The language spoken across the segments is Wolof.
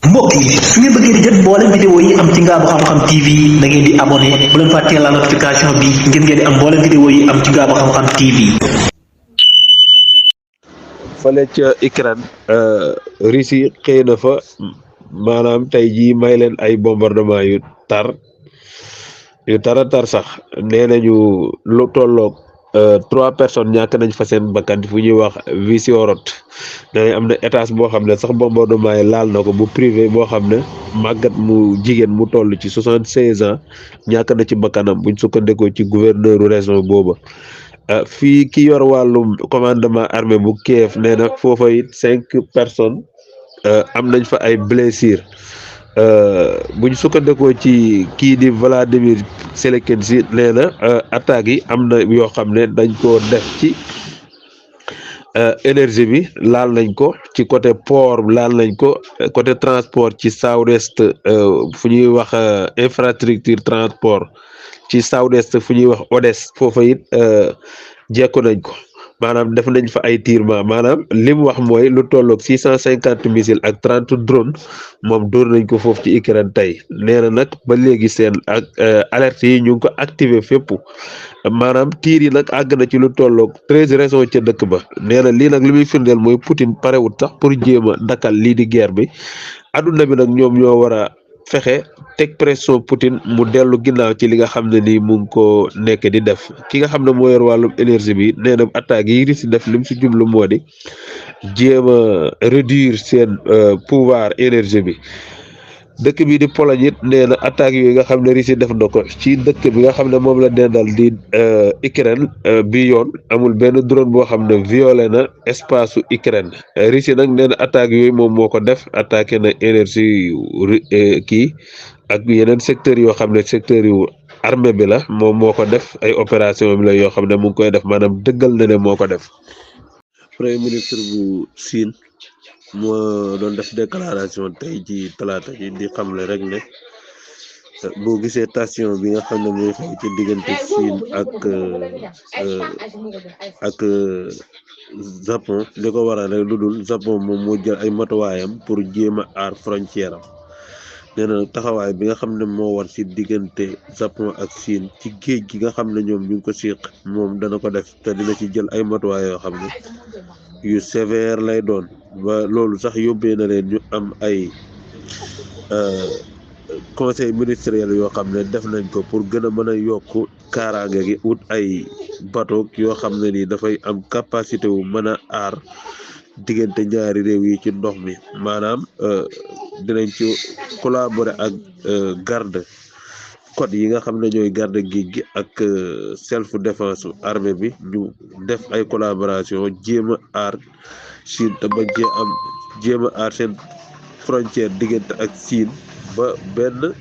mbokk yi su ngeen bëggee di jot mboolem vidéo yi am ci Ngaabu Xam-Xam TV da ngeen di abonné bu leen fàttee la notification bi ngir ngeen di am mboolem vidéo yi am ci Ngaabu Xam-Xam TV. fale ca Ukraine Russie xëy na fa maanaam tey jii may leen ay bombardement yu tara tar sax nee nañu lu tolloog 3 personnes ñàkk nañ fa seen bakkan fu ñuy wax Vishhorod nee am na étage boo xam ne sax bombardement yi laal na ko bu privé boo xam ne màggat mu jigéen mu toll ci 76 ans ñàkk na ci bakkanam buñ sukkandikoo ci gouverneur région booba. fii ki yor wàllum commandement armée bu Kiev nee na foofa it 5 personnes am nañ fa ay blessures buñ sukkandikoo ci kii di Vladimir Zelensky nee na attaques yi am na yoo xam ne dañ koo def ci énergie bi laal nañ ko ci côté port laal nañ ko côté transport ci South-Est fu ñuy wax infrastructure transport ci South-Est fu ñuy wax Odesse foofa it jekku nañ ko maanaam def nañ fa ay tirement maanaam li mu wax mooy lu tolloog 650 missiles ak 30 drone moom dóor nañ ko foofu ci Ukraine tey nee na nag ba léegi seen ak alerte yi ñu ngi ko activé fépp maanaam tiir yi nag àgg na ci lu tolloog 13 régions ca dëkk ba nee na lii nag li muy firndeel mooy Poutine parewut sax pour jéem a dakkal lii di guerre bi adduna bi nag ñoom ñoo war a fexe teg pression Poutine mu dellu ginnaaw ci li nga xam ne nii mu ngi ko nekk di def ki nga xam ne moo yor wàllum énergie bi nee na attaques yi Russie def li mu si jublu moo di jéem a réduire seen pouvoir énergie bi dëkk bi di Pologne it nee na attaques yooyu nga xam ne Russie def na ko ci dëkk bi nga xam ne moom la dendal di Ukraine bi yoon amul benn drone boo xam ne violé na espace su Ukraine Russie nag nee na attaques yooyu moom moo ko def attaqué na énergie kii ak yeneen secteurs yoo xam ne secteurs yu armée bi la moom moo ko def ay opération bi la yoo xam ne mu ngi koy def maanaam dëggal na ne moo ko def. Premier ministre bu Chine moo doon def déclaration tey ci talaata ji di xamle rek ne boo gisee tension bi nga xam ne mooy xew ci diggante Chine ak Japon li ko waral rek lu dul Japon moom moo jël ay matuwaayam pour jéem a aar frontière am nee na taxawaay bi nga xam ne moo war ci diggante Japon ak Chine ci géej gi nga xam ne ñoom ñu ngi ko siq moom dana ko def te dina ci jël ay matuwaay yoo xam ne yu sévère lay doon ba loolu sax yóbbee na leen ñu am ay conseil ministériel yoo xam ne def nañ ko pour gën a mën a yokk kaaraange gi ut ay bateau yoo xam ne nii dafay am capacité wu mën a aar diggante ñaari réew yi ci ndox mi maanaam dinañ ci collaborer ak garde côte yi nga xam ne ñooy garde géej gi ak self défense armée bi ñu def ay collaboration jéem a aar Chine te ba jéem a aar seen frontière diggante ak Chine ba benn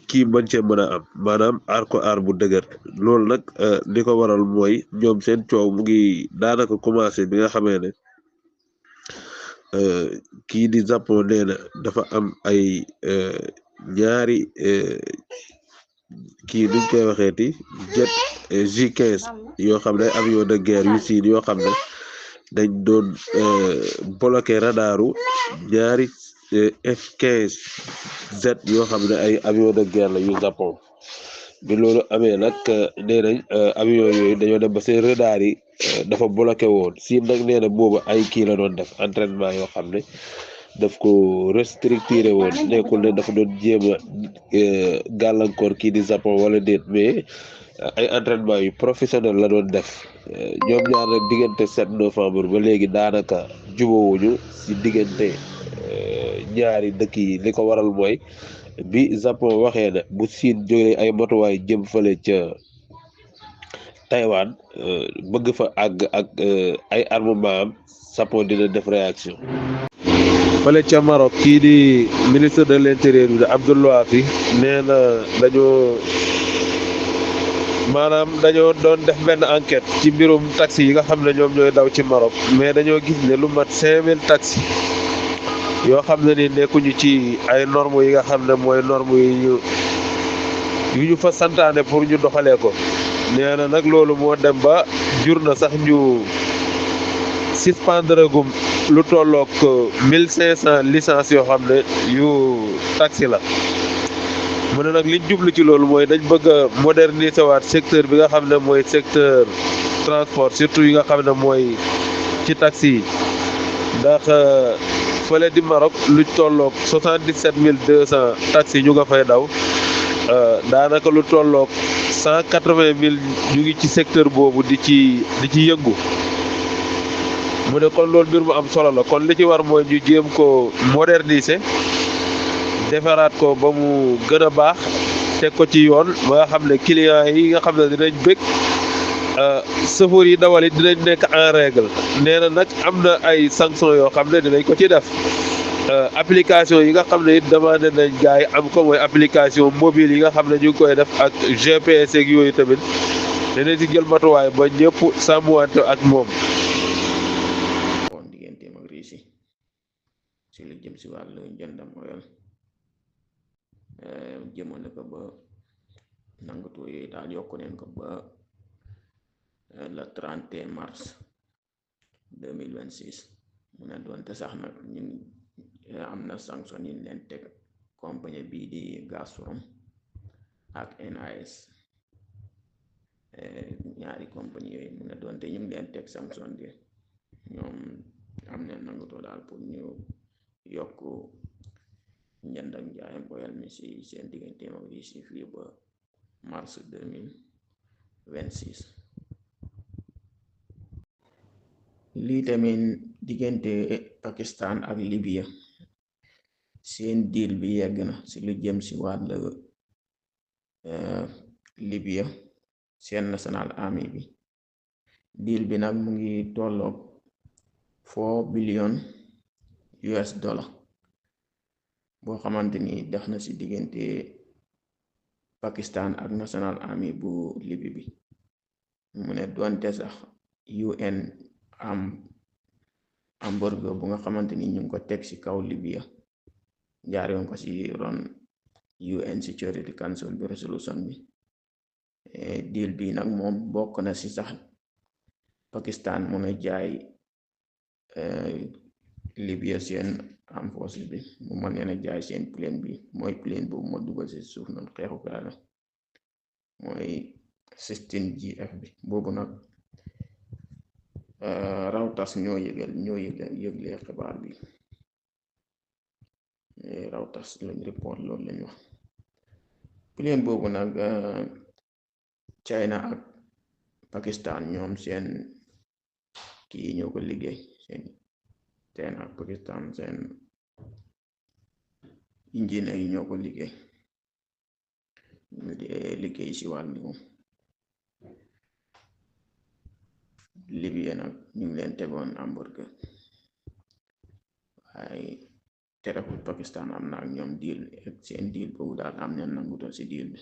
kii mën cee mën a am maanaam aar ko aar bu dëgër loolu nag li ko waral mooy ñoom seen coow mu ngi daanaka commencé bi nga xamee ne kii di Japon nee na dafa am ay ñaari kii duñ koy waxeeti jet J-15 yoo xam ne avion de guerre yu siin yoo xam ne dañ doon bloqué radaru ñaari F-15Z yoo xam ne ay avion de guerre la yu Japon bi loolu amee nag nee nañ avion yooyu dañoo dem ba seen radar yi dafa bloqué woon siin nag nee na boobu ay kii la doon def entraînement yoo xam ne daf ko restricté woon nekkul ne dafa doon jéem a gàllankoor kii di Japon wala déet mais ay entraînement yu professionnel la doon def ñoom ñaar nag diggante 7 novembre ba léegi daanaka jubóowuñu ci diggante ñaari dëkk yi li ko waral mooy bi Japon waxee ne bu Chine jógee ay matuwaay jëm fële ca Taïwan bëgg fa àgg ak ay armement am Japon dina def réaction. fële ca Maroc kii di ministre de l'intérieur bi Abdoul Louafi nee na dañoo doon def benn enquête ci mbirum taxi yi nga xam ne ñoom ñooy daw ci Maroc mais dañoo gis ne lu mat 5000 taxi yoo xam ne ni nekkuñu ci ay normes yi nga xam ne mooy normes yu ñu fa santaane pour ñu doxalee ko nee na nag loolu moo dem ba jur na sax ñu suspendre gum lu tollook 1500 licences yoo xam ne yu taxi la. mu ne nag liñ jublu ci loolu mooy dañ bëgg a moderniser waat secteur bi nga xam ne mooy secteur transport surtout yi nga xam ne mooy ci taxi yi ndax fële di Maroc lu tollook 77200 taxi ñu nga fay daw daanaka lu tollook 180000 ñu ngi ci secteur boobu di ci yëngu. mu ne kon loolu mbir mu am solo la kon li ci war mooy ñu jéem ko moderniser defaraat ko ba mu gën a baax teg ko ci yoon ba nga xam ne clients yi nga xam ne dinañ bëgg chauffeur yi dawal it dinañ nekk en règle. nee na nag am na ay sanctions yoo xam ne dinañ ko ci def application yi nga xam ne it demandé nañ gars yi am ko mooy application mobile yi nga xam ne ñu ngi koy def ak GPS ak yooyu tamit dinañ ci jël matuwaay ba ñëpp sàmmwante ak moom. digganteem ak Russie si lu jëm si wàllu njëndam oil jëmoon na ko ba nangatu yooyu daal yokku neen ko ba le 31 mars 2026 mu ne doonte sax nag ñun am na sanction yi leen teg compagnie bii di Gazprom ak NAS ñaari compagnie yooyu mu ne doonte ñu ngi leen teg sanction bi ñoom am na nangatu daal pour ñu yokk njënd ak njaayam oil mi si seen digganteem ak Russie fii ba mars 2026. lii tamit diggante Pakistan ak Libya seen deal bi yegg na si lu jëm si wàll Libya seen national army bi deal bi nag mu ngi tolloog $4 billion boo xamante ni def na ci diggante Pakistan ak national army bu Libye bi mu ne doonte sax UN am embargo bu nga xamante ni ñu ngi ko teg ci kaw Libya jaaroon ko ci ron UN Security Council bi resolution bi deal bi nag moom bokk na ci sax Pakistan mun a jaay Libya seen am forces bi mu mën leen a jaay seen plane bi mooy plane boobu moo dugal ci suuf noonu xeexukaay la mooy 16GF bi boobu nag Reuters ñoo yëgle xibaar bi Reuters lañ report loolu lañ wax plane boobu nag China ak Pakistan ñoom seen kii ñoo ko liggéey seen China ak Pakistan seen ingénieur yi ñoo ko liggéey ñu di liggéey ci wàllu Libye nag ñu ngi leen tegoon embargo waaye terewul Pakistan am na ak ñoom deal ak seen deal boobu daal am na nangutal ci deal bi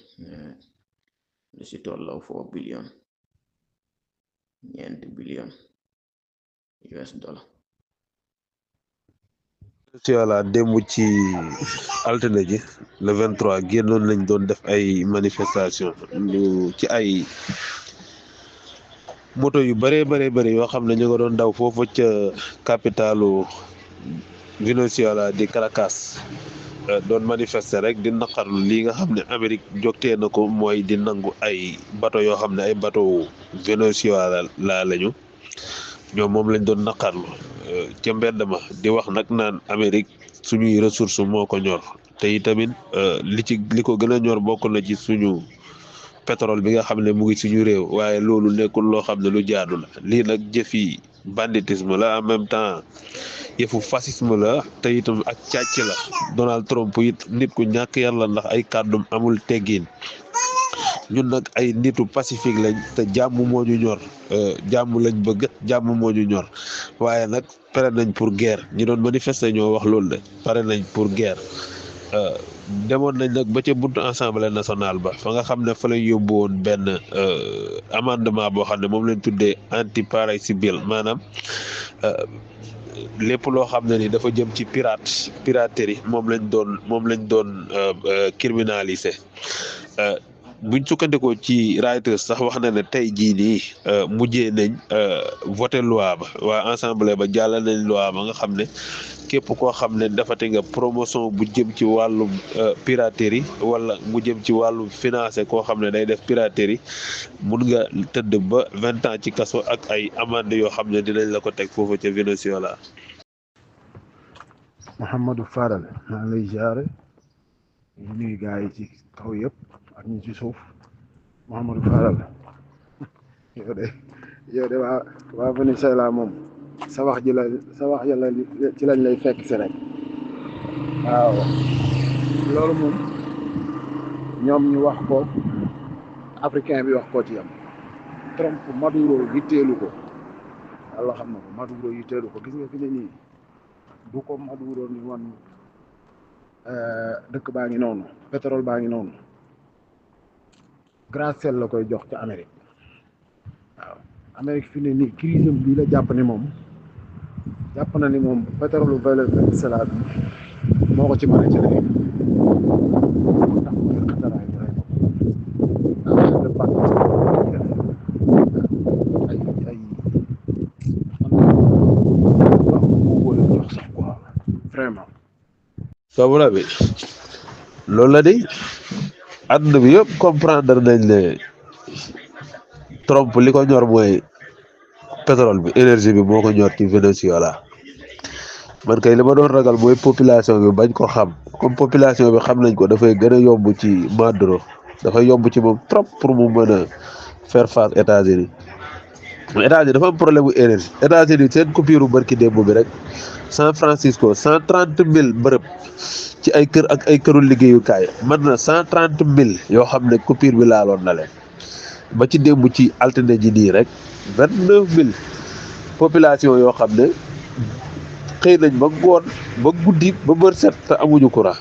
lu ci tolloo $4 billion $9 billion. voilà démb ci altine ji le 23 génnoon lañ doon def ay manifestation lu ci ay moto yu bëree bëri yoo xam ne ñu nga doon daw foofu ca capitalu Venezuela di Caracas doon manifester rek di naqarlu lii nga xam ne Amérique jógtee na ko mooy di nangu ay bateau yoo xam ne ay bateau Venezuela laa lañu ñoom moom lañ doon naqarlu ca mbedd ma di wax nag naan Amérique suñuy ressource moo ko ñor te itamit li ko gën a ñor bokk na ci suñu pétrole bi nga xam ne mu ngi suñu réew waaye loolu nekkul loo xam ne lu jaadu la lii nag jëfi banditisme la en même temps yëfu fascisme la te itam ak càcc la Donald Trump it nit ku ñàkk yar la ndax ay kàddum amul teggiin ñun nag ay nitu pacifique lañ te jàmm moo ñu ñor jàmm lañ bëgg jàmm moo ñu ñor waaye nag pare nañ pour guerre ñi doon manifester ñoo wax loolu de pare nañ pour guerre demoon nañ nag ba ca buntu assemblée nationale ba fa nga xam ne fa lañ yóbbu woon benn amendement boo xam ne moom lañ tuddee anti pareil civil maanaam lépp loo xam ne ni dafa jëm ci piraterie moom lañ doon criminaliser buñ sukkandikoo ci Reuters sax wax na ne tey jii nii mujjee nañ voté loi ba waa assemblée ba jàllale nañ loi ba nga xam ne képp koo xam ne defati nga promotion bu jëm ci wàllum piraterie wala mu jëm ci wàllum financé koo xam ne day def piraterie mun nga tëdd ba 20 ans ci kaso ak ay amande yoo xam ne dinañ la ko teg foofu ca Venezuela. Mouhamadou Fadal maa ngi lay jaare ñu nuyu gars yi ci kaw yëpp ak ñi ci suuf. Mouhamadou Fadal yow de waa Venezuela moom sa wax ji la ci lañ lay fekk si rek waaw loolu moom ñoom ñu wax ko africain bi wax ko ci yam Trump Maduro yitteelu ko yàlla xam na ko Maduro yitteelu ko gis nga fi ne nii du ko Maduro ni wan dëkk baa ngi noonu pétrole baa ngi noonu gratte-ciel la koy jox ca Amérique waaw Amérique fi ne nii crise bi la jàpp ni moom pétrole Venezuela bi moo ko ci mën a jëlee tax muy xataraay bi rek de part ay wax moo wóole jox sax quoi vraiment sabura bi loolu la di àdduna bi yëpp comprendre nañ ne Trump li ko ñor mooy pétrole bi énergie bi moo ko ñor ci Venezuela man kay li ma doon ragal mooy population bi bañ ko xam comme population bi xam nañ ko dafay gën a yomb ci Maduro dafay yomb ci moom trop pour mu mën a faire face États-Unis dafa am problème bu énergie États-Unis seen coupure bu barki démb bi rek San Francisco 130,000 bërëb ci ay kër ak ay këru liggéeyukaay mën na 130,000 yoo xam ne coupure bi laaloon na leen ba ci démb ci altine ji nii rek 29,000 population yoo xam ne xëy nañ ba ngoon ba guddi ba bër set te amuñu courant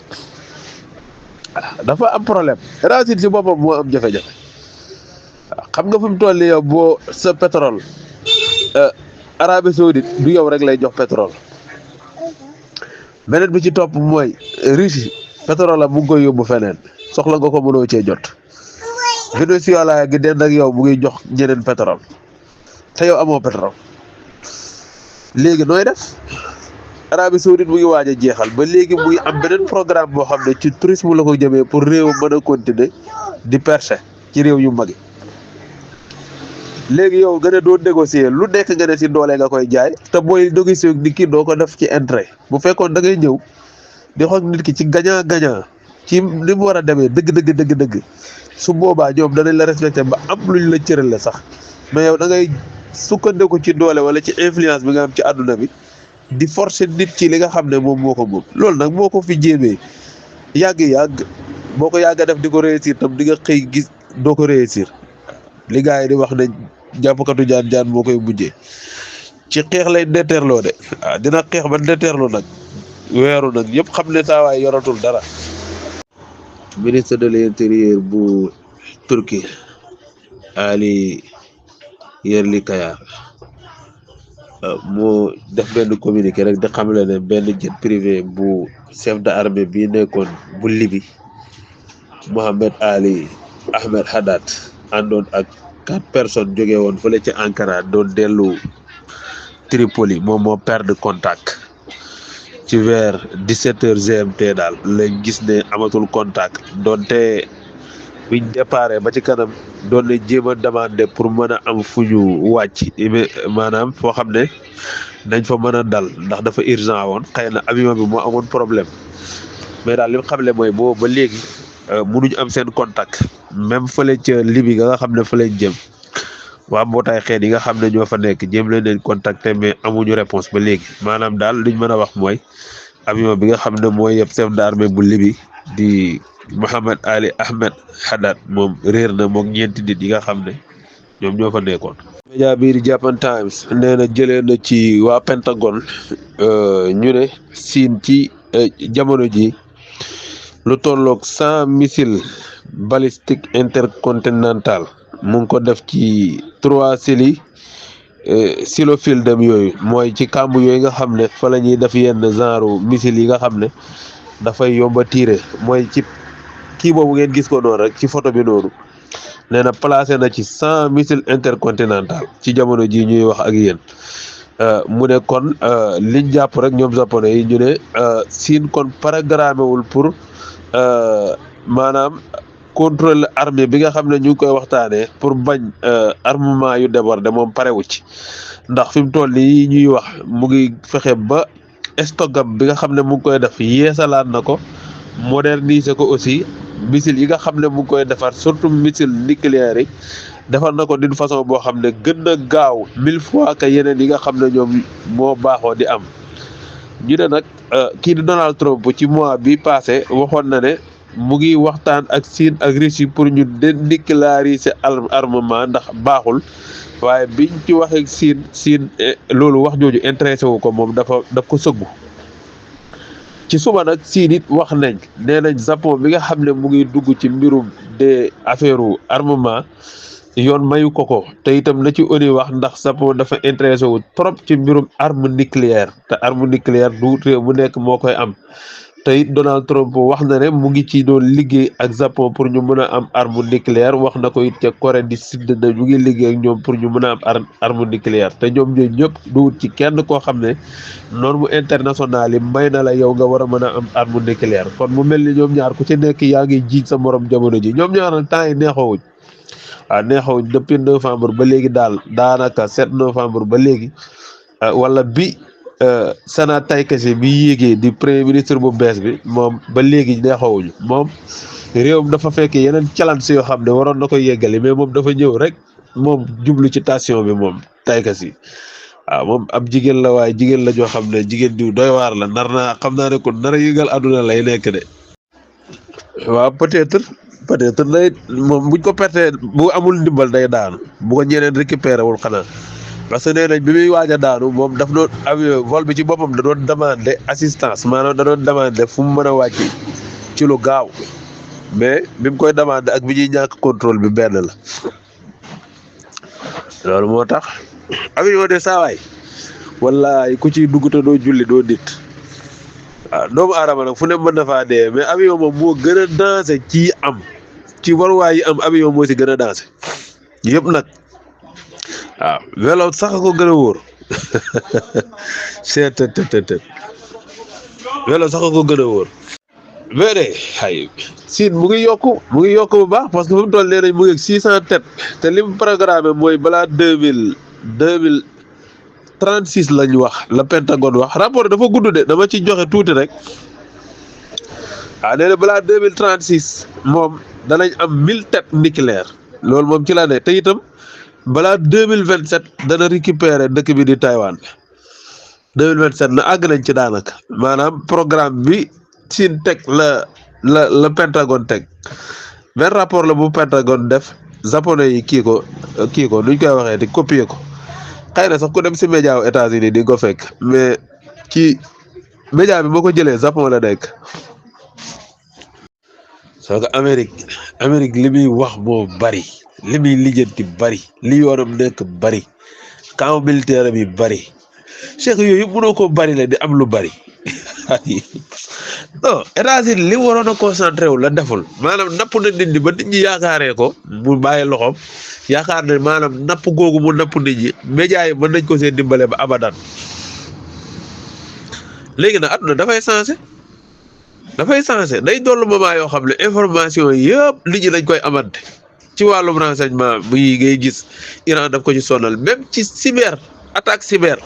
dafa am problème États-Unis si boppam moo am jafe-jafe xam nga fi mu toll nii yow boo sa pétrole Arabie Saoudite du yow rek lay jox pétrole beneen bi ci topp mooy Russie pétrole la mu ngi koy yóbbu feneen soxla nga ko mënoo cee jot Venezuela gi den ak yow mu ngi jox ñeneen pétrole te yow amoo pétrole léegi nooy def Arabie Saoudite mu ngi waaj a jeexal ba léegi mu ngi am beneen programme boo xam ne ci tourisme la ko jëmee pour réew mën a continuer di percer ci réew yu mag yi léegi yow nga ne doo négocier lu nekk nga ne si doole nga koy jaay te booy négocier nit ki doo ko def ci intérêt bu fekkoon da ngay ñëw di xool nit ki ci gagnant ci ni mu war a demee dëgg su boobaa ñoom danañ la respecté ba am luñ la cëral la sax mais yow da ngay sukkandiku ci doole wala ci influence bi nga am ci àdduna bi di forcer nit ci li nga xam ne moom moo ko moom loolu nag moo ko fi jéemee yàgg boo ko yàgg a def di ko réussir tam di nga xëy gis doo ko réussir li gars yi di wax ne jàppkatu jaan moo koy mujjee ci xeex lay déterloo de waaw dina xeex ba déterloo nag weeru nag yëpp xam ne saa waay yoratul dara. Ministre de l'Intérieur bu Turquie Ali Yerlikaya moo def benn communiqué rek di xamle ne benn jet privé bu chef d'armée bi nekkoon bu Libi Mohamed Ali Ahmed Haddad àndoon ak 4 personnes jóge woon fële ci Ankara doon dellu Tripoli moom moo perdre contact ci vers 17h GMT daal lañ gis ne amatul contact donte biñ déparé ba ci kanam doon na jéem a demandé pour mën a am fu ñu wàcc maanaam foo xam ne dañ fa mën a dal ndax dafa urgent woon xëy na avion bi moo amoon problème mais daal li mu xamle mooy boobu ba léegi mënuñu am seen contact même fële ca Libye nga xam ne fa lañ jëm waa mbootaay xeet yi nga xam ne ñoo fa nekk jéem leen contacter mais amuñu réponse ba léegi maanaam daal luñ mën a wax mooy avion bi nga xam ne mooy yëpp chef d'armée bu Libye di Mohamed Ali Ahmed Haddad moom réer na moom ñeenti nit yi nga xam ne ñoom ñoo fa nekkoon. média bii di Japan Times nee na jëlee na ci waa Pentagone ñu ne Siin ci jamono ji lu tolloog 100 missiles balistiques intercontinental mu ngi ko def ci 3 silofield yooyu mooy ci kàmb yooyu nga xam ne fa la ñuy def yenn genre missiles yi nga xam ne dafay yomba tiire mooy ci kii boobu ngeen gis ko noonu rek ci photo bi noonu nee na placé na ci 100 missiles intercontinental ci jamono ji ñuy wax ak yéen mu ne kon liñ jàpp rek ñoom japonais yi ñu ne Chine kon programmé wul pour maanaam contrôle armée bi nga xam ne ñu ngi koy waxtaanee pour bañ armement yu débordé moom parewu ci ndax fi mu toll nii ñuy wax mu ngi fexe ba stockam bi nga xam ne mu ngi koy def yeesalaat na ko moderniser ko aussi missile yi nga xam ne mu ngi koy defar surtout missile nucléaire yi defar na ko d'une façon boo xam ne gën a gaaw 1000 fois que yeneen yi nga xam ne ñoom moo baaxoo di am ñu ne nag kii di Donald Trump ci mois bi passé waxoon na ne mu ngi waxtaan ak Chine ak Russie pour ñu dénucléariser armement ndax baaxul waaye biñ ci waxee Chine loolu wax jooju intéressé wu ko moom daf ko sëggu ci suba nag Chine it wax nañ nee nañ Japon bi nga xam ne mu ngi dugg ci mbirum des affaire armement yoon mayu ko te itam na ci ONU wax ndax Japon dafa intéressé wu trop ci mbirum arme nucléaire te arme nucléaire du réew mu nekk moo koy am te it Donald Trump wax na ne mu ngi ci doon liggéey ak Japon pour ñu mën a am arme nucléaire wax na ko it ca Corée du Sud na ñu ngi liggéey ak ñoom pour ñu mën a am arme nucléaire te ñoom ñooy ñëpp du wut ci kenn koo xam ne norme internationale yi may na la yow nga war a mën a am arme nucléaire kon mu mel ni ñoom ñaar ku ci nekk yaa ngi jiiñ sa morom jamono ji ñoom ñaar nag temps yi neexoowuñ neexoowuñ depuis novembre ba léegi daal daanaka 7 novembre ba léegi wala bi Sana Taikeshi bi yéegee di premier ministre bu bees bi moom ba léegi neexoowuñu moom réewam dafa fekk yeneen challenge yoo xam ne waroon na ko yeggali mais moom dafa ñëw rek moom jublu ci tension bi moom Taikeshi waaw moom ab jigéen la waaye jigéen la joo xam ne jigéen diw doy waar la nar naa xam naa ne kon nar a yëgal àdduna lay nekk de waaw peut-être day moom buñ ko pertee bu amul ndimbal day daanu bu ko ñeneen récupéré wul xanaa parce que nee nañ bi muy waaj a daanu moom daf doon avion vol bi ci boppam da doon demander assistance maanaam da doon demander fu mu mën a wàcc ci lu gaaw mais bi mu koy demander ak bi ñuy ñàkk contrôle bi benn la loolu moo tax avion de saawaay wallaay ku ciy dugg te doo julli doo nit waaw doomu aadama nag fu ne mën na faa dee mais avion moom moo gën a dansé ci am ci waruwaay yi am avion moo si gën a dansé yëpp nag waaw vélo sax ko gën a wóor seet vélo sax ko gën a wóor mais de xay Chine mu ngi yokku bu baax parce que fu mu toll nee nañ mu ngi 600 têtes te li mu programme mooy balaa 2036 lañ wax la Pentagone wax rapport dafa gudd de dama ci joxe tuuti rek nee na balaa 2036 moom danañ am 1000 têtes nucléaires loolu moom ci la ne te itam balaa 2027 dana récupérer dëkk bi di Taïwan 2027 na àgg nañ ci daanaka maanaam programme bi Chine teg la Pentagone teg benn rapport la bu Pentagone def japonais yi kii ko nuñ koy waxee di copier ko xëy na sax ku dem si média wu États-Unis di ko fekk mais ci média bi boo ko jëlee Japon la nekk soo ko Amérique li muy wax moo bari li muy lijjanti bari li yoonam nekk bari camp militaire bi bari Cheikh yooyu yëpp mënoo ko bari la di am lu bari non États-Unis li waroon a concentré wu la deful maanaam napp na nit ñi ba nit ñi yaakaaree ko mu bàyyi loxoom yaakaar ne maanaam napp googu mu napp nit ñi média yi mën nañ ko seen dimbale ba abadan léegi nag àdduna dafay changé day dollu moment yoo xam ne information yëpp nit ñi dañ koy amante ci wàllum renseignement muy ngay gis Iran daf ko ci sonal même ci attaque cyber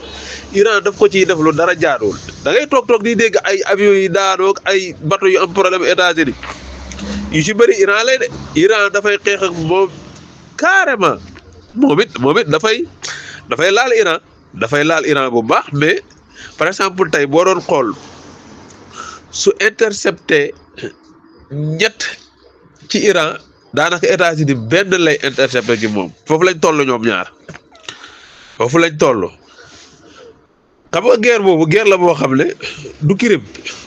Iran daf ko ciy def lu dara jaaduwul da ngay toog di dégg ay avions yi daanoo ay bateau yu am problème États-Unis yu ci bëri Iran lay de Iran dafay xeex ak moom carrément moom it dafay laal Iran bu baax mais par exemple tey boo doon xool su intercepté ñett ci Iran daanaka États-Unis benn lay intercepté ci moom foofu lañ toll ñoom ñaar foofu lañ toll xam nga guerre la boo xam ne du crime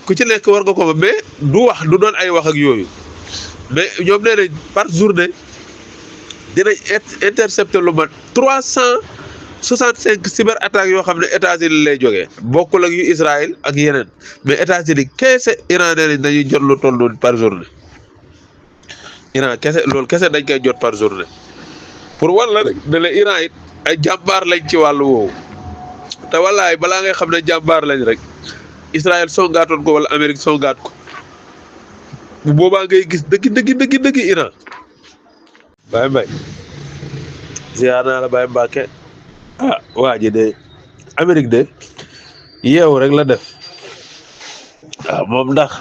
ku ci nekk war nga ko mais du doon ay wax ak yooyu mais ñoom nee nañ par journée dinañ intercepté lu mat 365 cyber attaques yoo xam ne États-Unis lay jógee bokkul ak yu Israël ak yeneen mais États-Unis keese Iran nee nañ dañuy jot lu toll noonu par journée Iran kese loolu kese dañ koy jot par journée pour walla rek ne la Iran it ay jàmbaar lañ ci wàllu woowu te wallaay balaa ngay xam ne jàmbaar lañ rek Israël songaatoon ko wala Amérique songaat ko bu boobaa ngay gis dëgg Iran. Baye Mbaye ziar naa la Baye Mbacke waa ji de Amérique de yeewu rek la def moom ndax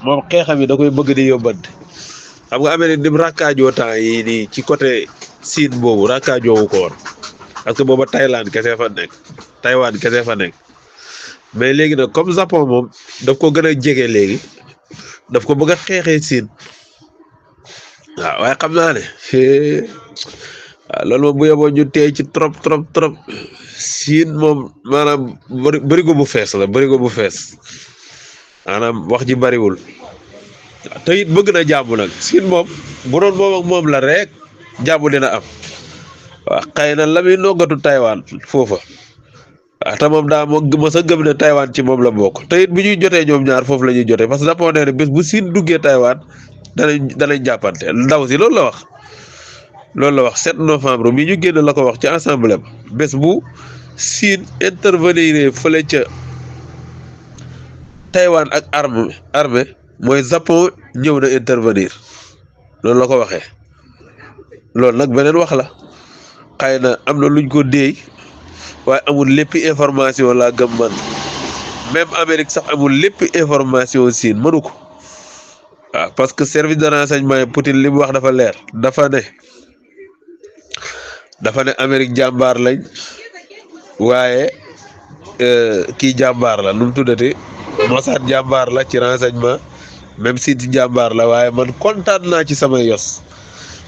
moom xeexam yi da koy bëgg di yóbbante xam nga Amérique dim rakkaajoo temps yi nii ci côté Chine boobu rakkaajoowu ko woon parce que booba Thaïlande kese fa nekk Taïwan kese fa nekk mais léegi nag comme Japon moom daf ko gën a jege léegi daf ko bëgg a xeexee Chine waaye xam naa ne loolu moom bu yeboo ñu teey ci trop Chine moom maanaam bërigo bu fees la bërigo bu fees maanaam wax ji bariwul te it bëgg na jàmm nag Chine moom bu doon moom ak moom la rek jàmm dina am waaw xëy na la muy noggatu Taïwan foofa te moom daa moo mos a gëm ne Taïwan ci moom la bokk te it bu ñuy jotee ñoom ñaar foofu la ñuy jotee parce que Japon nee na bés bu Chine duggee Taïwan danañ jàppante ndaw si loolu la wax 7 novembre mi ñu génn la ko wax ci assemblée ba bés bu Chine intervenir fële ca Taïwan ak armée mooy Japon ñëw na intervenir loolu la ko waxee loolu nag beneen wax la xëy na am na luñ ko déey waaye amul lépp information laa gëm man même Amérique sax amul lépp information Chine mënu ko waaw parce que service de renseignement yi Poutine li mu wax dafa leer dafa ne Amérique jàmbaar lañ waaye kii jàmbaar la nu mu tuddati Mossad jàmbaar la ci renseignement même si jàmbaar la waaye man kontaan naa ci samay yos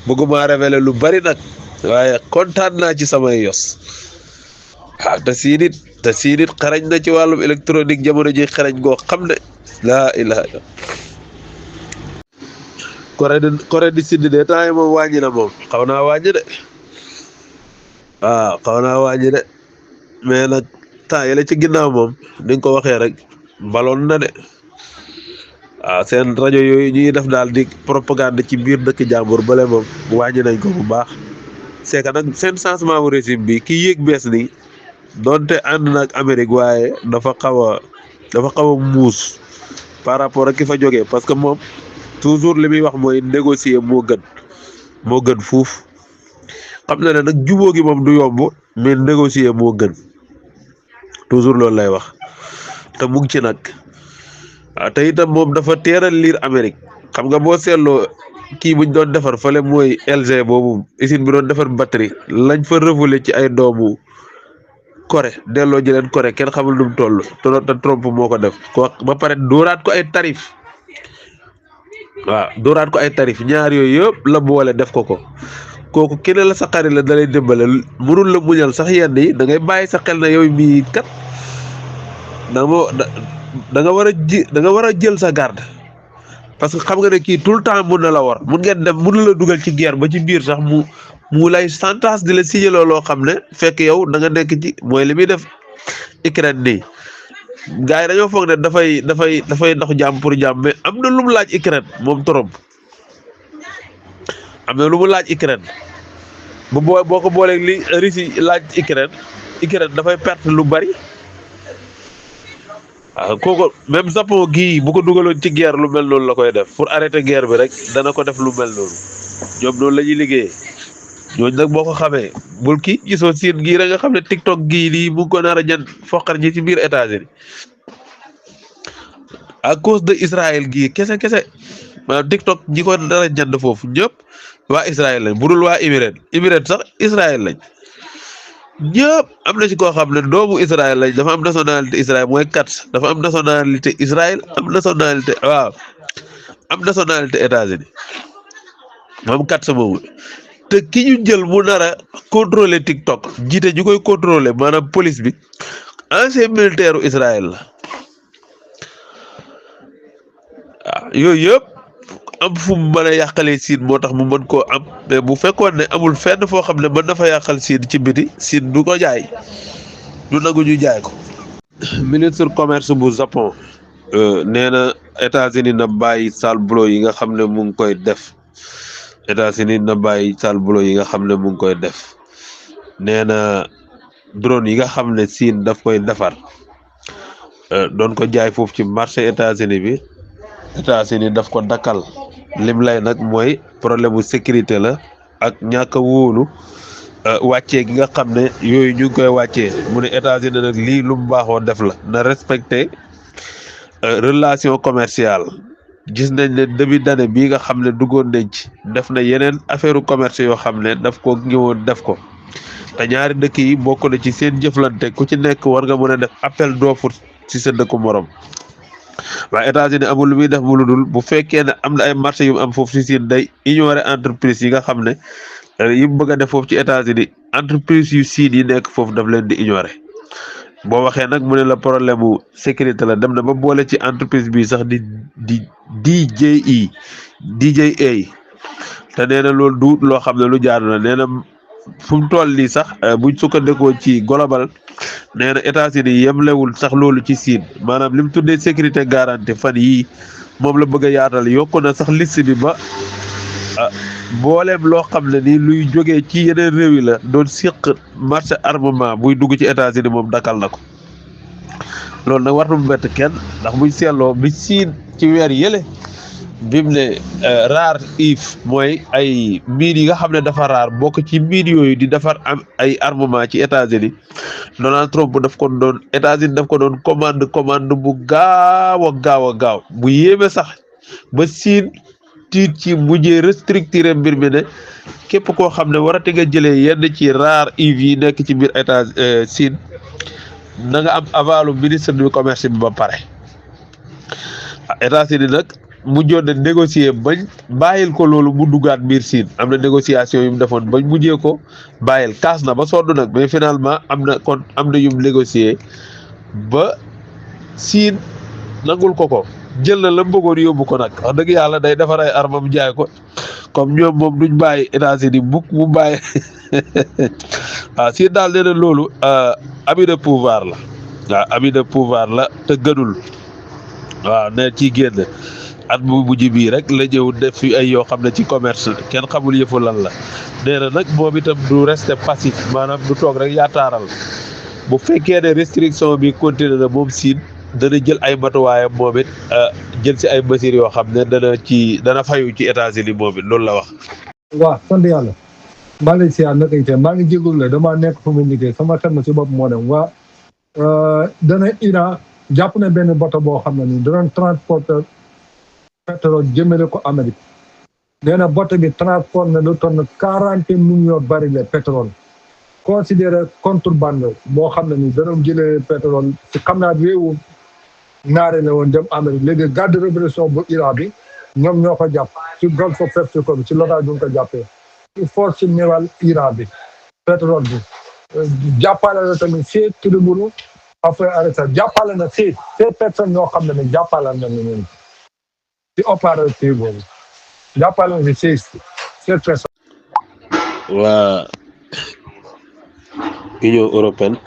bëgguma révéler lu bari nag waaye kontaan naa ci samay yos te siinit xarañ na ci wàllum électronique jamono ji xarañ goo xam ne laa ilaha illa Corée du Sud de temps yi moom wàññi na moom xaw naa wàññi de mais nag temps yële ci ginnaaw moom ni nga ko waxee rek baloon na de seen rajo yooyu ñuy def daal di propagande ci biir dëkk jàmbur bale moom wàññi nañ ko bu baax c'est que nag seen changement wu régime bi ki yéeg bees nii donte ànd na ak Amérique waaye dafa xaw a muus par rapport ak ki fa jógee parce que moom toujours li muy wax mooy négocier moo gën fuuf xam na ne nag jubóo gi moom du yomb mais négocier moo gën toujours loolu lay wax te mu ngi ci nag te itam moom dafa teeral liir Amérique xam nga boo seetloo kii buñ doon defar fële mooy LG boobu usine bi doon defar batterie lañ fa refoulé ci ay doomu Corée delloo ji leen Corée kenn xamul nu mu toll te Trump moo ko def ko ba pare dóoraat ko ay tarif ñaar yooyu yëpp la boole def ko kooku keneen la sa xarit la da lay dimbale mënul la muñal sax yenn yi da ngay bàyyi sa xel na yow mii kat da nga war a jël sa garde parce que xam nga ne kii tout le temps mun na la war mun la dugal ci guerre ba ci biir sax mu lay santaas di la signaloo loo xam ne fekk yow da nga nekk ci mooy li muy def Ukraine nii gars yi dañoo foog ne dafay dox jàmm pour jàmm mais am na lu mu laaj Ukraine moom Trump am na lu mu laaj Ukraine boo ko booleeg li Russie laaj Ukraine dafay perte lu bari waaw kooku même Japon gii bu ko dugaloon ci guerre lu mel noonu la koy def pour arrêter guerre bi rek dana ko def lu mel noonu ñoom noonu la ñuy liggéeyee ñooñu nag boo ko xamee bul kii gisoo siin gii rek nga xam ne TikTok gii nii mu ngi ko nar a jënd foqar ñi ci biir États-Unis à cause de Israël gii kese maanaam TikTok ñi ko nar a jënd foofu ñëpp waa Israël lañ budul waa Émirats sax Israël lañ ñëpp am na ci koo xam ne doomu Israël lañ dafa am nationalité Israël mooy kat dafa am nationalité Israël am nationalité États-Unis moom kat sama wul te ki ñu jël mu nar a contrôler TikTok jiite ñu koy contrôler maanaam police bi ancien militaire u Israël la waaw yooyu yëpp am fu mu mën a yàqalee Siin moo tax mu mën koo am mais bu fekkoon ne amul fenn foo xam ne mën na fa yàqal Siin ci biti Siin du ko jaay du nangu ñu jaay ko. ministre commerce bu Japon nee na États-Unis na bàyyi sale boulot yi nga xam ne mu ngi koy def États-Unis na bàyyi sale boulot yi nga xam ne mu ngi koy def nee na drone yi nga xam ne Chine daf koy defar doon ko jaay foofu ci marché États-Unis bi États-Unis daf ko dakkal lim lay nag mooy problème bu sécurité la ak ñàkk a wóolu wàccee gi nga xam ne yooyu ñu ngi koy wàccee mu ne États-Unis nag lii lu mu baaxoo def la na respecté relation commerciale gis nañ ne début d'année bii nga xam ne duggoon nañ ci def na yeneen affaire commerce yoo xam ne daf ko ñëwoon def ko te ñaari dëkk yi bokk na ci seen jëflante ku ci nekk war nga mën a def appel d'offre ci sa dëkku morom waaye États-Unis amul lu muy def mu lu dul bu fekkee ne am na ay marché yu mu am foofu ci Chine day ignorer entreprise yi nga xam ne yi mu bëgg a def foofu ci États-Unis entreprise yu Chine yi nekk foofu daf leen di ignorer boo waxee nag mu ne la problème mu sécurité la dem na ba boole ci entreprise bi sax di DJA te nee na loolu duut loo xam ne lu jaadu la nee na fu mu toll nii sax buñ sukkandikoo ci global nee na États-Unis yemlewul sax loolu ci Chine maanaam li mu tuddee sécurité garantie fan yii moom la bëgg a yaatal yokku na sax liste bi ba booleem loo xam ne ni luy jógee ci yeneen réew yi la doon siq marché armement buy dugg ci États-Unis moom dakkal na ko loolu nag wartu mu bett kenn ndax buñ seetloo bi Chine ci weer yële bi mu ne rare if mooy ay miin yi nga xam ne dafa raar bokk ci miin yooyu di defar am ay armement ci États-Unis Donald Trump daf ko doon États-Unis daf ko doon commande bu gaaw a gaaw bu yéeme sax ba Chine tiit ci mujjee restricté mbir mi ne képp koo xam ne warati nga jëlee yenn ci rare if yi nekk ci biir Chine na nga am avalu ministre du commerce bi ba pare États-Unis nag mujjoon na négocier bañ bàyyil ko loolu mu duggaat biir Chine am na négociation yu mu defoon bañ mujjee ko bàyyil kaas na ba sonn nag mais finalement am na yum négocier ba Chine nangul ko jël na la bëggoon yóbbu ko nag wax dëgg yàlla day defar ay armam jaay ko comme ñoom moom duñ bàyyi États-Unis mukk mu bàyyi waaw Chine daal nee na loolu abus de pouvoir la waaw abus de pouvoir la te gënul waaw ne ciy génn at bu mujj bii rek la ñëw def fi ay yoo xam ne ci commerce kenn xamul yëfu lan la nee na nag moom itam du rester passif maanaam du toog rek yaataaral bu fekkee ne restriction bi continué na moom Chine dana jël ay matuwaayam moom it jël si ay mesures yoo xam ne dana fayu ci États-Unis moom it loolu la wax. waaw sant yàlla maa ngi lay siyaar naka itam maa ngi jégalu la damaa nekk fu mu liggéey sama xel si bopp moo dem waa dana Iran jàpp na benn bato boo xam ne nii danoon transporteur pétrole jëmale ko Amérique nee na bato bi transport na lu toll 40 millions barils pétrole considéré contrebande boo xam ne nii danoon jëlee pétrole si xam naa réewu naare la woon dem Amérique léegi garde de répression bu Iran bi ñoom ñoo ko jàpp ci Gulf of Mexico bi ci local bi ñu ko jàppee ci force navale Iran bi pétrole bi jàppale na tamit 6 tribunaux affaire arrêté jàppale na 6 personnes ñoo xam ne ne jàppale na ñun ci opérateur boobu jàppale na 6 personnes. waa Union européenne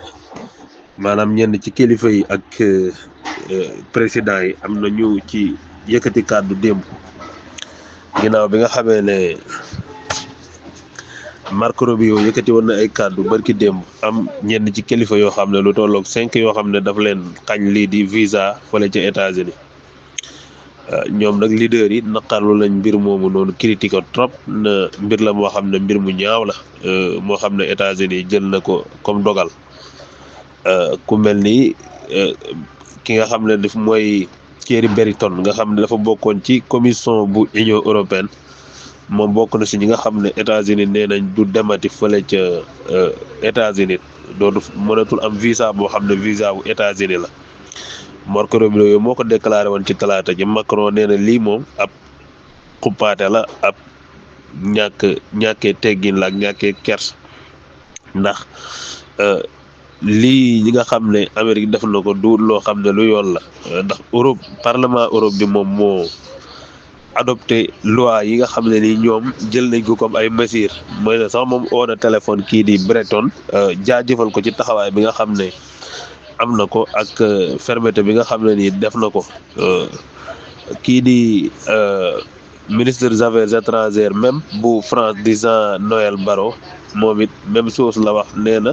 maanaam ñenn ci kilifa yi ak président yi am na ñu ci yëkkati kàddu démb ginnaaw bi nga xamee ne Marco Rubio yëkkati woon na ay kàddu barki démb am ñenn ci kilifa yoo xam ne lu tolloog 5 yoo xam ne daf leen xañ lii di visa fële ca États-Unis ñoom nag leader yi naqarlu lañ mbir moomu noonu critique ko trop na mbir la moo xam ne mbir mu ñaaw la moo xam ne États-Unis jël na ko comme dogal ku mel ni ki nga xam ne daf mooy Thierry Breton nga xam ne dafa bokkoon ci commission bu Union européenne moom bokk na si ñi nga xam ne États-Unis nee nañ du demati fële ca États-Unis dootu mënatul am visa boo xam ne visa bu États-Unis la Marco Rubio yooyu moo ko déclaré woon ci talaata ji Macron nee na lii moom ab xuppaate la ab ñàkkee teggin la ak ñàkkee kers ndax lii ñi nga xam ne Amérique def na ko du loo xam ne lu yoon la ndax Europe parlement Europe bi moom moo adopté loi yi nga xam ne ni ñoom jël nañ ko comme ay mesures mooy ne sax moom oo na téléphone kii di Breton jaajëfal ko ci taxawaay bi nga xam ne am na ko ak fermeté bi nga xam ne nii def na ko kii di ministre des affaires étrangères même bu France di Jean-Noël Barrot moom it même chose la wax nee na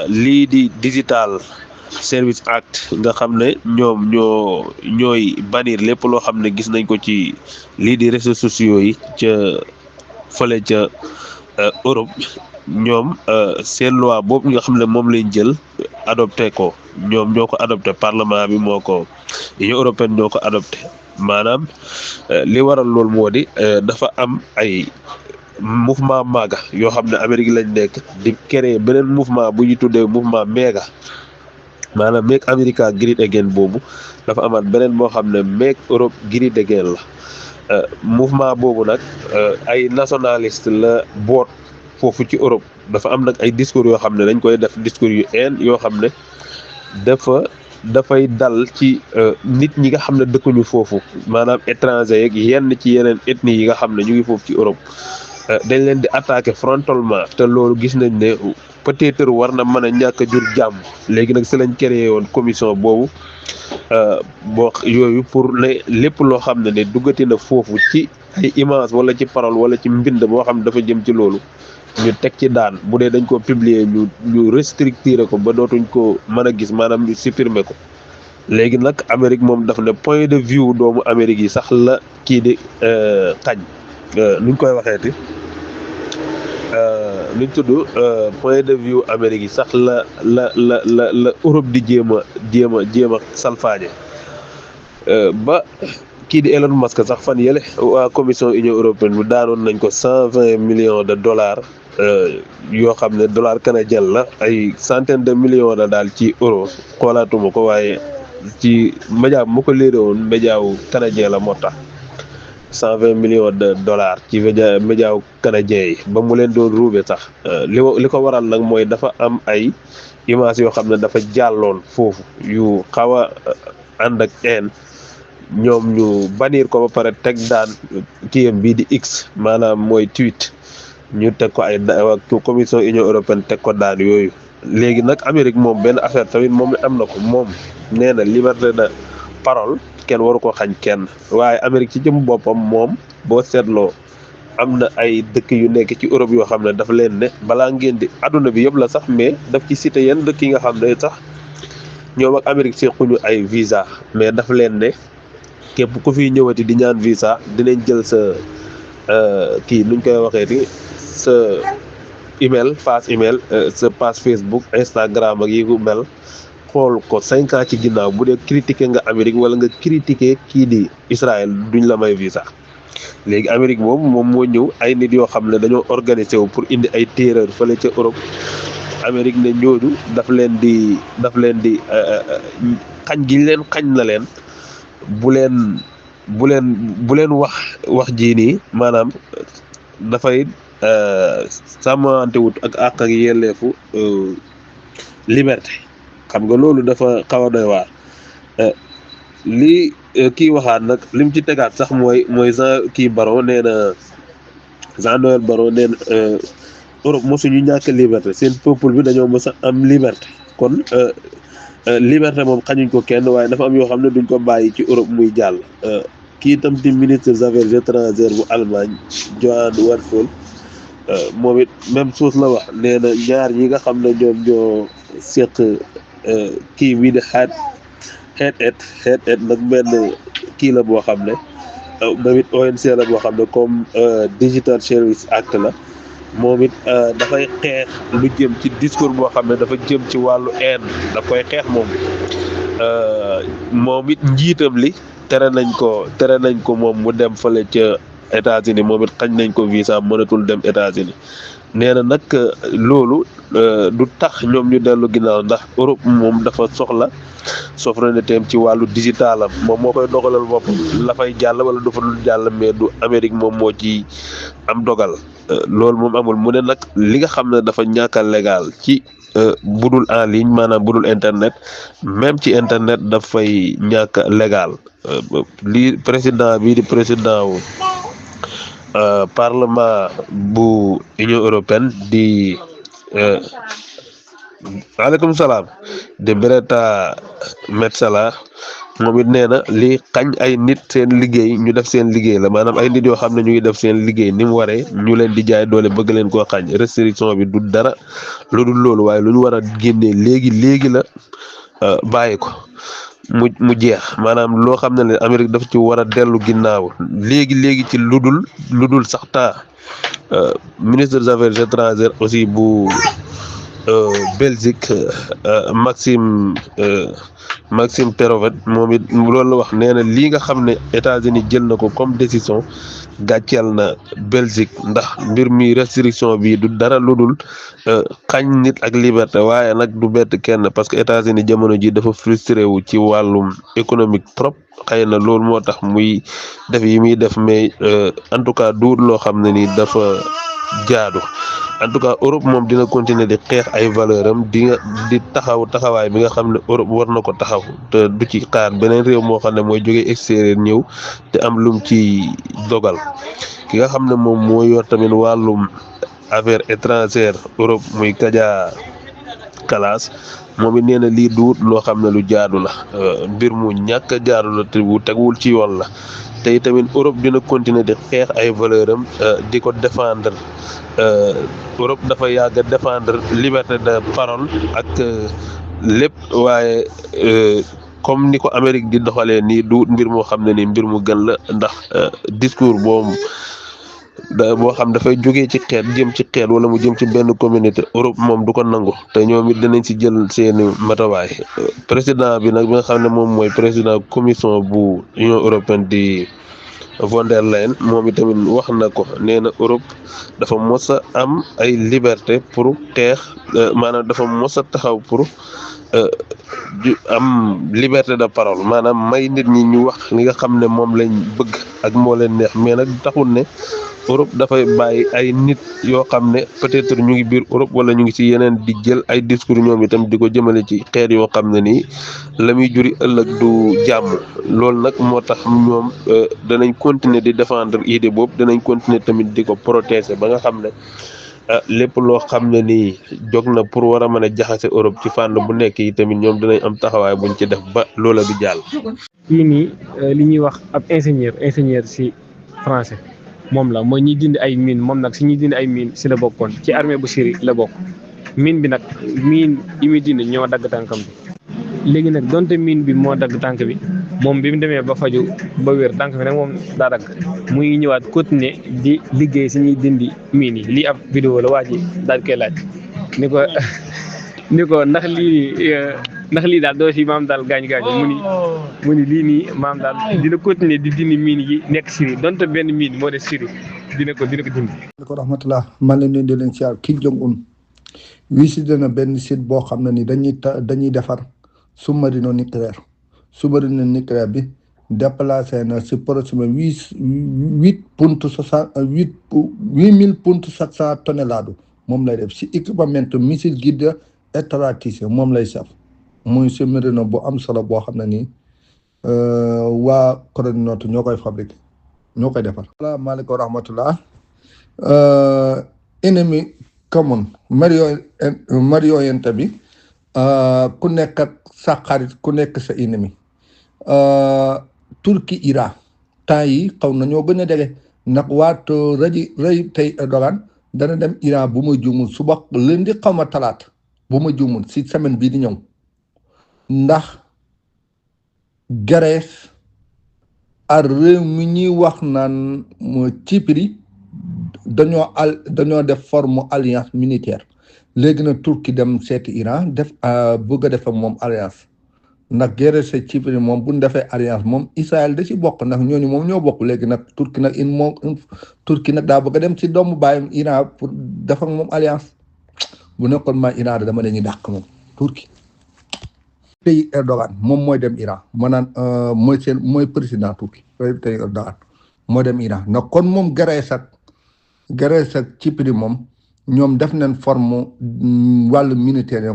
lii di Digital Service Act nga xam ne ñooy bannir lépp loo xam ne gis nañ ko ci lii di réseaux sociaux yi ca fële ca Europe ñoom seen loi boobu nga xam ne moom lañ jël adopté ko ñoom ñoo ko adopté parlement bi moo ko Union européenne ñoo ko adopté maanaam li waral loolu moo di dafa am ay mouvement MAGA yoo xam ne Amérique lañ nekk di créer beneen mouvement bu ñu tuddee mouvement MEGA maanaam Make America Great Again boobu dafa amaat beneen boo xam ne Make Europe Great Again la mouvement boobu nag ay nationaliste la boot foofu ci Europe dafa am nag ay discours yoo xam ne dañ koy def discours yu yoo xam ne dafay dal ci nit ñi nga xam ne dëkkuñu foofu maanaam étranger yeeg yenn ci yeneen ethnie yi nga xam ne ñu ngi foofu ci Europe dañ leen di attaquer frontalement te loolu gis nañ ne peut-être war na mën a ñàkk a jur jàmm léegi nag si lañ créé woon commission boobu boo yooyu pour ne lépp loo xam ne duggati na foofu ci ay image wala ci parole wala ci mbind boo xam ne dafa jëm ci loolu ñu teg ci daan bu dee dañ ko publier ñu restricter ko ba dootuñ ko mën a gis maanaam ñu supprimer ko léegi nag Amérique moom dafa ne point de vue doomu Amérique yi sax la kii di xañ nuñ koy waxeeti luñ tudd point de vue Amérique yi sax la Europe di jéem a salfaañe ba kii di Elon Musk sax fan yële waa commission Union européenne bi daanoon nañ ko $120 millions yoo xam ne dollar canadien la ay centaine de millions la daal ci euro xoolaatuma ko waaye ci média bu ma ko léere woon média wu canadien la moo tax $120 millions ci média wu canadien yi ba mu leen doon ruube sax li ko waral nag mooy dafa am ay image yoo xam ne dafa jàlloon foofu yu xaw a ànd ak ñoom ñu bannir ko ba pare teg daan kiyam bii di X maanaam mooy tweet ñu teg ko ay commission Union européenne teg ko daan yooyu léegi nag Amérique moom benn affaire tamit moom am na ko moom nee na liberté de parole kenn waru ko xañ kenn waaye Amérique ci jëm boppam moom boo seetloo am na ay dëkk yu nekk ci Europe yoo xam ne dafa leen ne balaa ngeen di adduna bi yëpp la sax mais daf ci cité yenn dëkk yi nga xam ne sax ñoom ak Amérique sequñu ay visa mais dafa leen ne képp ku fi ñëwati di ñaan visa dinañ jël sa kii nuñ koy waxeeti sa page email sa page Facebook Instagram ak yi gu mel xool ko 5 ans ci ginnaaw bu dee critiquer nga Amérique wala nga critiquer kii di Israël duñ la may visa léegi Amérique moom moo ñëw ay nit yoo xam ne dañoo organisé wu pour indi ay terreur fële ca Europe Amérique ne ñooñu daf leen di xañ gi leen xañ na leen bu leen wax jii nii maanaam dafay sàmmante wut ak àq ak yelleefu liberté xam nga loolu dafa xaw a doy waar lii kii waxaat nag lim ci tegaat sax mooy Barrot nee na Jean-Noël Barrot nee na Europe mosuñu ñàkk liberté seen peuple bi dañoo mës a am liberté kon liberté moom xañuñ ko kenn waaye dafa am yoo xam ne duñ ko bàyyi ci Europe muy jàll kii itam di ministre des affaires étrangères bu Allemagne Johann Vadeful moom it même chose la wax nee na ñaar ñi nga xam ne ñoom ñoo seq kii bii di Head nag benn kii la boo xam ne moom it ONC la boo xam ne comme Digital Service Act la moom it dafay xeex lu jëm ci discours boo xam ne dafa jëm ci wàllu haine daf koy xeex moom it njiitam li tere nañ ko moom mu dem fële ca États-Unis moom it xañ nañ ko visa mënatul dem États-Unis nee na nag loolu du tax ñoom ñu dellu ginnaaw ndax Europe moom dafa soxla souveraineté am ci wàllu digital am moom moo koy dogalal boppam la fay jàll wala du fa dul jàll mais du Amérique moom moo ci am dogal loolu moom amul mu ne nag li nga xam ne dafa ñàkk a légal ci budul en ligne maanaam budul internet même ci internet dafay ñàkk a légal li président bii di président wu parlement bu Union européenne di waaleykum salaam de Berta Metsola moom it nee na lii xañ ay nit seen liggéey ñu def seen liggéey la maanaam ay nit yoo xam ne ñu ngi def seen liggéey ni mu waree ñu leen di jaay doole bëgg leen koo xañ restriction bi du dara lu dul loolu waaye lu ñu war a génnee léegi la bàyyi ko mu jeex maanaam loo xam ne Amérique daf ci war a dellu ginnaaw léegi ci lu dul sax taa ministre des affaires étrangères aussi bu Belgique Maxime Perovet moom it loolu la wax nee na lii nga xam ne États-Unis jël na ko comme décision gàcceel na Belgique ndax mbir mi restriction bi du dara lu dul xañ nit ak liberté waaye nag du bett kenn parce que États-Unis jamono ji dafa frustré wu ci wàllum économique trop xëy na loolu moo tax muy def yi muy def mais en tout cas duur loo xam ne ni dafa jaadu en tout cas Europe moom dina continuer di xeex ay valeur am di taxawaay bi nga xam ne Europe war na ko taxaw te du ci xaar beneen réew moo xam ne mooy jógee extérieur ñëw te am lum ci dogal ki nga xam ne moom moo yor tamit wàllum affaire étrangère Europe muy Kaja Kallas moom it nee na lii duut loo xam ne lu jaadu la mbir mu ñàkk a jaadu la te bu teguwul ci yoon la te tamit Europe dina continuer di xeex ay valeur am di ko défendre Europe dafa yàgg a défendre liberté de parole ak lépp waaye comme ni ko Amérique di doxalee nii du mbir moo xam ne ni mbir mu gën la ndax discours boo xam dafay jógee ci xeet jëm ci xeet wala mu jëm ci benn communauté Europe moom du ko nangu te ñoom it dinañ ci jël seeni matawaay président bi nag bi nga xam ne moom mooy président commission bu Union européenne di von der Leyen moom itamit wax na ko nee na Europe dafa mos a am ay liberté pour xeex maanaam dafa mos a taxaw pour am liberté de parole maanaam may nit ñi ñu wax li nga xam ne moom lañ bëgg ak moo leen neex mais nag taxul ne Europe dafay bàyyi ay nit yoo xam ne peut-être ñu ngi biir Europe wala ñu ngi ci yeneen di jël ay discours ñoom itam di ko jëmale ci xeet yoo xam ne nii la muy juri ëllëg du jàmm loolu nag moo tax ñoom danañ continuer di défendre idée boobu danañ continuer tamit di ko protéger ba nga xam ne lépp loo xam ne nii jóg na pour war a mën a jaxase Europe ci fànn bu nekk yi tamit ñoom dinañ am taxawaay buñ ci def ba loola du jàll. kii nii li ñuy wax ab ingénieur ci français moom la mooy ñiy dindi ay mine moom nag si ñuy dindi ay mine si la bokkoon ci armée bu Syrie la bokk mine bi nag mine yi muy dindi ñoo dagg tànkam bi léegi nag donte mine bi moo dagg tànk bi moom bi mu demee ba faju ba wér tànk bi nag moom daa dagg muy ñëwaat continuer di liggéey si ñuy dindi mine yi lii ab vidéo la waa ji daal koy laaj ni ko ndax lii daal doo si maam daal gaañu mu ni lii nii maam daal dina continuer di dindi mine yi nekk Syrie donte benn mine moo des Syrie dina ko dindi. ko rahmatullah man leen di leen siyaar Kim Jong Un visité na benn site boo xam ne ni dañuy defar sous-marino nucléaire bi déplacé na si proximé 8,700 tonnes moom lay def si équipement missile guidé stratégique moom lay saf muy sous-marino bu am solo boo xam ne nii waa Corée du Nord ñoo koy fabriqué ñoo koy defar. salaamaaleykum wa rahmatullah ennemi commun Mario yente bi ku nekk ak sa xarit ku nekk sa ennemi Turquie Iran temps yi xaw nañoo gën a jege ndax waatu rëy tey Erdogan dana dem Iran bu ma juumul suba lundi xaw ma talaata bu ma juumul si semaine bii di ñëw ndax Grèce ak réew mi ñuy wax naan Chypre dañoo def forme alliance militaire léegi nag Turquie dem seeti Iran bëgg a def moom alliance ndax Grèce ak Chypre moom bu ñu defee alliance moom Israël da ci bokk ndax ñooñu moom ñoo bokk léegi nag Turquie nag daa bëgg a dem ci doomu baayam Iran pour def ak moom alliance bu nekkoon maa Iran dama leen ñu dàq moom Turquie. pays Erdogan moom mooy dem Iran maanaam mooy président Turquie pays Erdogan moo dem Iran ndax kon moom Grèce ak Chypre moom ñoom def nañ forme wàllu militaire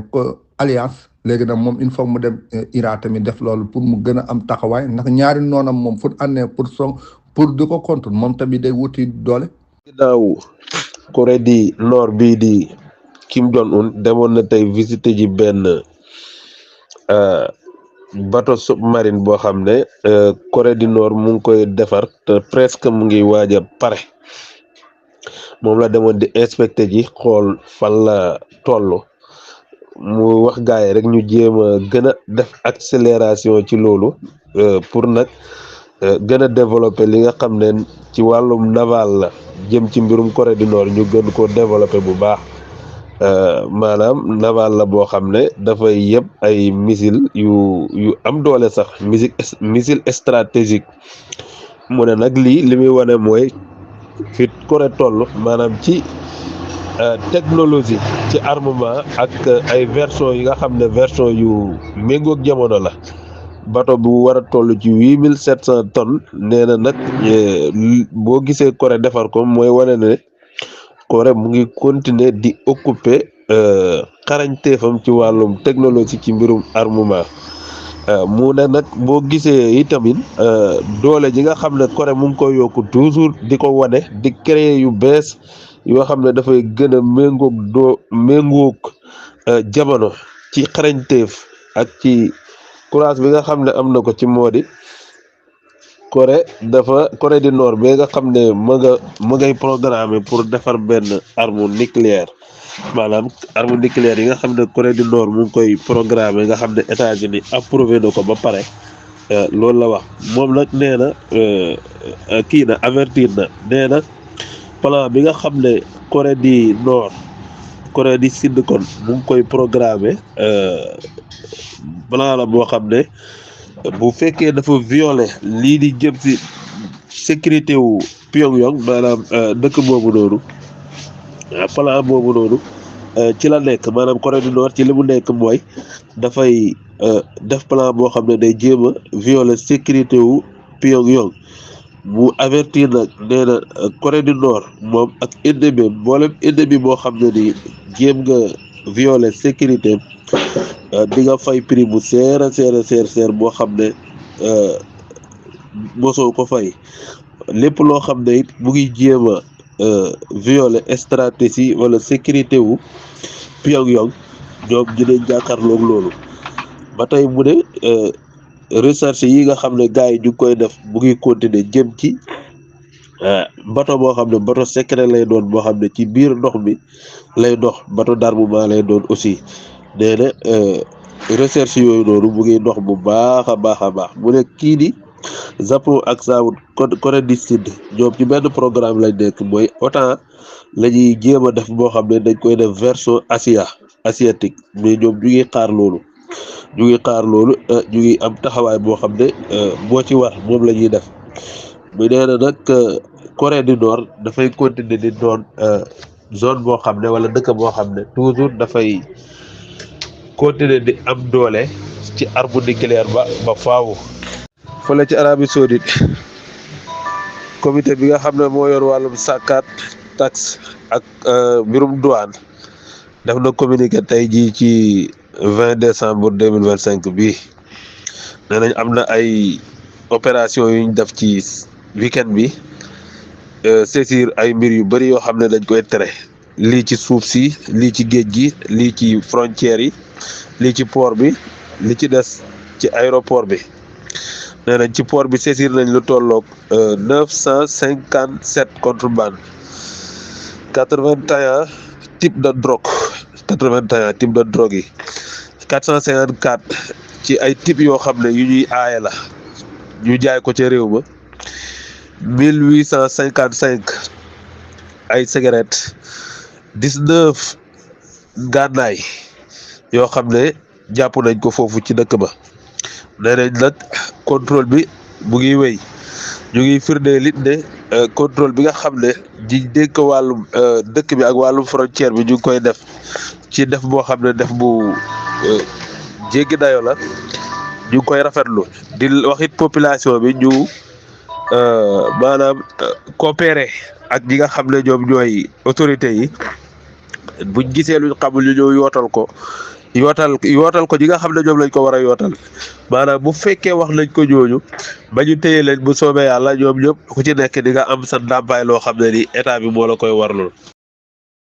alliance léegi nag moom il faut mu dem Iran tamit def loolu pour mu gën a am taxawaay ndax ñaari noonam moom fu àndee pour di ko contre moom tamit day wuti doole. daaw Corée du Nord bii di Kim Jong Un demoon na tey visiter ji benn bateau submarine boo xam ne Corée du Nord mu ngi koy defar te presque mu ngi waaj a pare moom la demoon di inspecté ji xool fan la toll mu wax gars yi rek ñu jéem a gën a def accélération ci loolu pour nag gën a développer li nga xam ne ci wàllum naval la jëm ci mbirum Corée du Nord ñu gën ko développer bu baax maanaam naval la boo xam ne dafay yëpp ay missile yu am doole sax missile stratégique mu ne nag lii li muy wane mooy fi Corée toll maanaam ci technologie ci armement ak ay version yi nga xam ne version yu méngoog jamono la bateau bu war a toll ci 8700 tonnes nee na nag boo gisee Corée defar ko mooy wane ne Corée mu ngi continuer di occuper xarañteefam ci wàllum technologie ci mbirum armement mu ne nag boo gisee itamit doole ji nga xam ne Corée mu ngi koy yokku toujours di ko wane di créer yu bees yoo xam ne dafay gën a méngoog jamono ci xarañteef ak ci courage bi nga xam ne am na ko ci moo di Corée du Nord bi nga xam ne ma ngay programmer pour defar benn arme nucléaire maanaam arme nucléaire yi nga xam ne Corée du Nord mu ngi koy programmer nga xam ne États-Unis approuvé na ko ba pare loolu la wax moom nag nee na kii na avertir na nee na plan bi nga xam ne Corée du Nord Corée du Sud kon mu ngi koy programmer plan la boo xam ne bu fekkee dafa violer lii di jëm ci sécurité wu Pyongyang maanaam dëkk boobu noonu plan boobu noonu ci la nekk maanaam Corée du Nord ci li mu nekk mooy dafay def plan boo xam ne day jéem a violer sécurité wu Pyongyang mu avertir nag nee na Corée du Nord moom ak ennemi mboolem ennemi boo xam ne ni jéem nga violer sécurité di nga fay prix bu seer boo xam ne mosoo ko fay lépp loo xam ne it mu ngi jéem a violer stratégie wala sécurité wu Pyongyang ñoom dinañ jàkkaarloog loolu ba tey mu ne recherche yi nga xam ne gars yi ñu ngi koy def mu ngi continuer jëm ci bateau boo xam ne bateau secret lay doon boo xam ne ci biir ndox mi lay dox bateau d'armement lay doon aussi nee na recherche yooyu noonu mu ngi dox bu baax a baax mu ne kii di Japon ak South Corée du Sud ñoom ci benn programme lañ nekk mooy OTAN la ñuy jéem a def boo xam ne dañ koy def version asiatique mais ñoom ñu ngi xaar loolu ñu ngi am taxawaay boo xam ne boo ci war moom la ñuy def mu nee na nag Corée du Nord dafay continuer di doon zone boo xam ne wala dëkk boo xam ne toujours dafay continuer di am doole ci arme nucléaire ba faawu. fële ci Arabie Saoudite comité bi nga xam ne moo yor wàllum sàkkaat taxe ak mbirum douane def na communiqué tey jii ci 20 décembre 2025 bii nee nañ am na ay opération yu ñu def ci weekend bi saisir ay mbir yu bëri yoo xam ne dañ koy tere lii ci suuf si lii ci géej gi lii ci frontières yi lii ci port bi li ci des ci aéroport bi nee nañ ci port bi saisir nañ lu tolloog 957 contrebande 81 type de drogue 81 type de drogue yi 454 ci ay type yoo xam ne yu ñuy aaye la ñu jaay ko ca réew ma 1855 ay cigarette 19 gànnaay yoo xam ne jàpp nañ ko foofu ci dëkk ba nee nañ nag contrôle bi mu ngi wéy ñu ngi firndeel it ne contrôle bi nga xam ne ji dénk wàllum dëkk bi ak wàllum frontière bi ñu ngi koy def ci def boo xam ne def bu jéggi dayo la ñu ngi koy rafetlu di wax it population bi ñu maanaam coopérer ak ñi nga xam ne ñoom ñooy autorités yi buñ gisee luñ xamul ñu ñëw yootal ko ñi nga xam ne ñoom lañ ko war a yootal maanaam bu fekkee wax nañ ko ñooñu ba ñu téye leen bu soobee yàlla ñoom ñëpp ku ci nekk di nga am sa ndàmpaay loo xam ne ni état bi moo la koy warlul